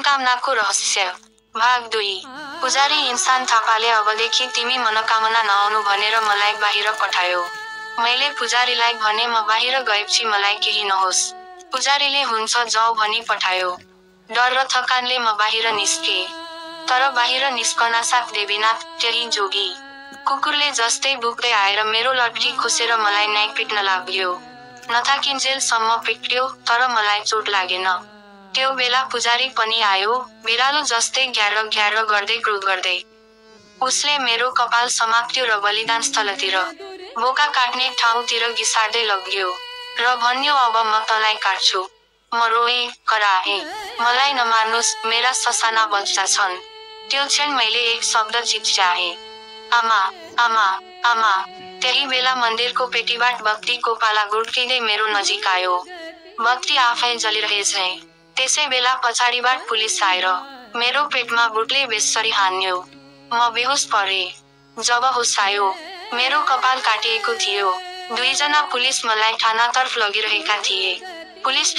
मनोकामनाको रहस्य भाग 2। पुजारी इन्सान थापाले अबदेखि तिमी मनोकामना नआउनु भनेर मलाई बाहिर पठायो। मैले पुजारीलाई भने म बाहिर गएपछि मलाई केही नहोस्। पुजारीले हुन्छ जाऊ भनी पठायो। डर र थकानले म बाहिर निस्के। तर बाहिर निस्कनासाथ देवीनाथ, त्यही जोगी कुकुरले जस्तै बुक्दै आएर मेरो लट्ठी खुसेर मलाई न्याय पिट्न लाग्यो। नथाकिन्जेलसम्म पिट्यो, तर मलाई चोट लागेन। त्यो बेला पुजारी पनि आयो, बिरालो जस्तै घ्यार घ्यार गर्दै क्रोध गर्दै। उसले मेरो कपाल समात्यो र बलिदान स्थलतिर, बोका काट्ने ठाउँतिर घिसार्दै लग्यो र भन्यो अब म तँलाई काट्छु। म रोएँ, कराएँ, मलाई नमार्नुस्, मेरा ससाना बच्चा छन्। त्यो क्षण मैले एक शब्द चिच्याएँ, आमा, आमा, आमा। त्यही बेला मन्दिरको पेटीबाट बत्तीको पाला गुड्किँदै मेरो नजिक आयो। बत्ती आफै जलिरहेछै। त्यसै बेला पछाडिबाट पुलिस आएर मेरो पेटमा बुटले बेस्सरी हान्यो। म बेहोस परेँ। जब होस आयो, मेरो कपाल काटिएको थियो। दुईजना पुलिस मलाई थानातर्फ लगिरहेका थिए। पुलिस